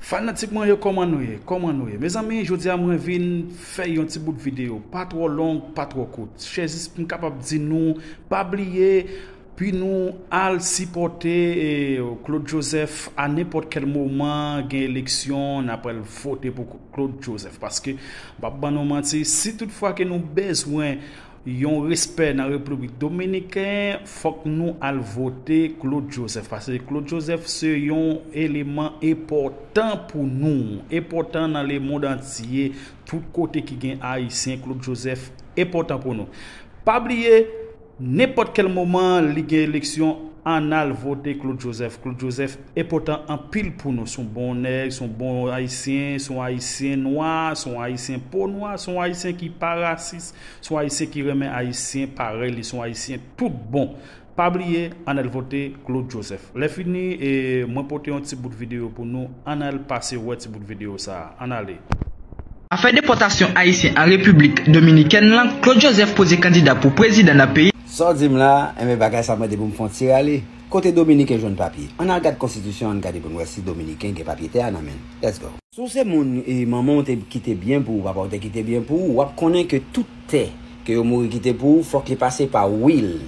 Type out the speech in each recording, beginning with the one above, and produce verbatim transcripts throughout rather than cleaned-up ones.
Fanatik mwen yo, kòman nou ye? Kòman nou ye? Mezanmi, jodi a mwen vin fè yon ti bout videyo. Pa twò long, pa twò kout. Chè zis pou m kapab di nou, pa bliye, pou nou al sipòte, e, Claude Joseph a nenpòt kèl moman, gen eleksyon, n ap al vote pou Claude Joseph. Paske, m p ap ban nou manti, si tout fwa ke nou bezwen yon respè nan Repiblik Dominiken, fòk nou al vote Claude Joseph. Paske Claude Joseph se yon eleman enpòtan pou nou, enpòtan nan lemonn antye, tout kote ki gen Ayisyen, Claude Joseph enpòtan pou nou. Pa bliye, nenpòt kèl moman li gen eleksyon, ann al vote Claude Joseph. Claude Joseph enpòtan anpil pou nou. Se yon bon nèg, se yon bon Ayisyen, se yon Ayisyen nwa, se yon Ayisyen po nwa, se yon Ayisyen ki pa rasis, se yon Ayisyen ki renmen Ayisyen parèy li, se yon Ayisyen tout bon. Pa bliye, ann al vote Claude Joseph. Lè fini, e, mwen pote yon ti bout videyo pou nou, ann al pase wè ti bout videyo sa a. Ann ale. Afè depòtasyon Ayisyen an Repiblik Dominikèn lan, Claude Joseph poze kandida pou prezidan nan peyi. Sa w di m la, enben bagay sa mande pou m fè yon ti rale. Kote Dominiken jwenn papye? Ann al gad konstitisyon, ann gade pou n wè si Dominiken gen papye tè a nan men l. Let's go. Si w se moun, e, manman w te kite byen pou ou, papa w te kite byen pou ou, w ap konnen ke tout tè ke yo mouri kite pou ou, fòk li pase pa will.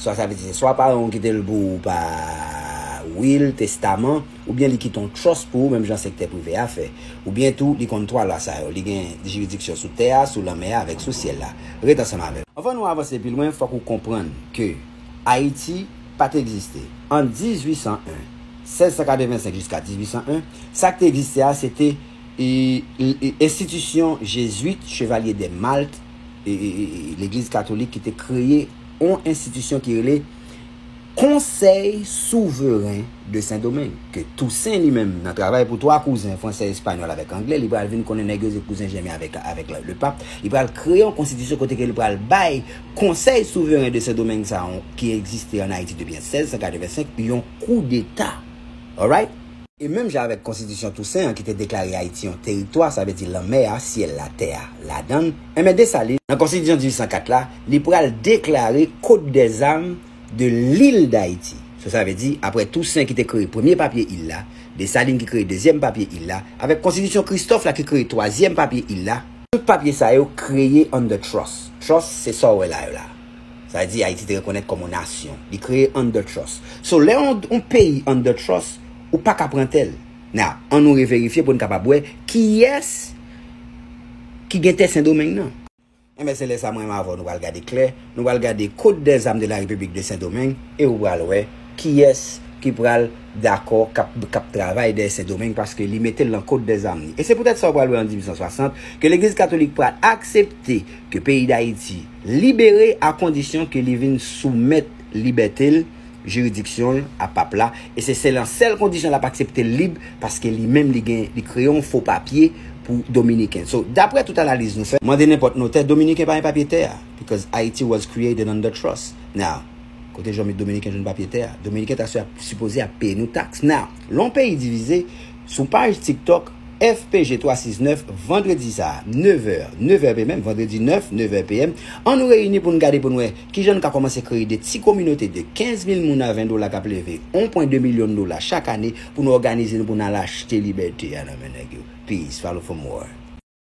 Swa sa vle di se swa paran w kite l pou ou pa will, testaman, oubyen li kite yon trust pou ou, menm jan sektè prive a fè. Oubyen tou, li konn twa lwa sa yo. Li gen jiridiksyon sou tè a, sou lanmè a, avèk sou syèl la. Ret ansanm avè m. Anvan nou avanse pi lwen, fòk ou konprann ke Ayiti pa t egziste. An dizuit san en, sèz san katrevensenk jiska dizuit san en, sa k te egziste a, se te, e, e, e, enstitisyon jezwit, Chevalier de Malte, e, e, e, e, Legliz Katolik ki te kreye yon enstitisyon ki rele Konsèy Souveren de Sendomeng, ke Tousen li menm, nan travay pou twa kouzen, fransè, espanyòl avèk anglè, li pral vin konnen nèg yo se kouzen jèmen avèk, avèk le, le pap, li pral kreye yon konstitisyon kote ke li pral bay Konsèy Souveren de Sendomeng sa a, ki egziste ann Ayiti depi an sèz san katrevensenk, yon koudeta. Alright? E menm jan avèk konstitisyon Tousen an ki te deklare Ayiti yon teritwa, sa vle di lanmè a, syèl la, tè a, ladan l, enben Desalin, nan konstitisyon dizuit san kat la, li pral deklare Code des armes de l'île d'Haïti. So, sa vle di, apre Tousen ki te kreye premye papye il la, Desalin ki kreye dezyèm papye il la, avèk konstitisyon Kristòf la ki kreye twazyèm papye il la, tout papye sa yo kreye under trust. Trust, se sa w wè la yo la. Sa vle di Ayiti te rekonèt kòm yon nasyon. Li kreye under trust. So, lè yon, yon peyi under trust, ou pa ka pran tè l. Now, ann nou reverifye pou n kapab wè kiyès ki gen tè Sendomeng nan. Enben, se lè sa mwen menm avè w nou pral gade klè, nou pral gade Code des armes de la République de Saint-Domingue, e ou pral wè kiyès ki pral dakò k ap, k ap travay dèyè Sendomeng, paske li mete l nan Code des armes li. E se poutèt sa w pral wè an dizuit san swasant ke Legliz Katolik pral aksepte ke peyi Dayiti libere a kondisyon ke li vin soumèt libète l, jiridiksyon l a pap la, e se sèl an sèl kondisyon l ap aksepte l lib, paske li menm li gen, li kreye yon fo papye pou Dominiken. So, daprè tout analiz nou fè, mande nenpòt notè, Dominiken pa gen papye tè a, because Haiti was created under trust. Now, kote Jòmit Dominiken jwenn papye tè a? Dominiken ta si-, sipoze ap peye nou taks. Now, lè yon peyi divize, sou paj TikTok, F P G twa sis nèf, vandredi sa a, nèf è, nèf è P M, vandredi nèf, nèf è P M, ann nou reyini pou n gade, pou n wè kijan n ka kòmanse kreye de ti kominote de kenz mil moun a ven dola k ap leve yon pwen de milyon dola chak ane pou n òganize nou, pou n al achte libète a nan men nèg yo. Peace, follow for more.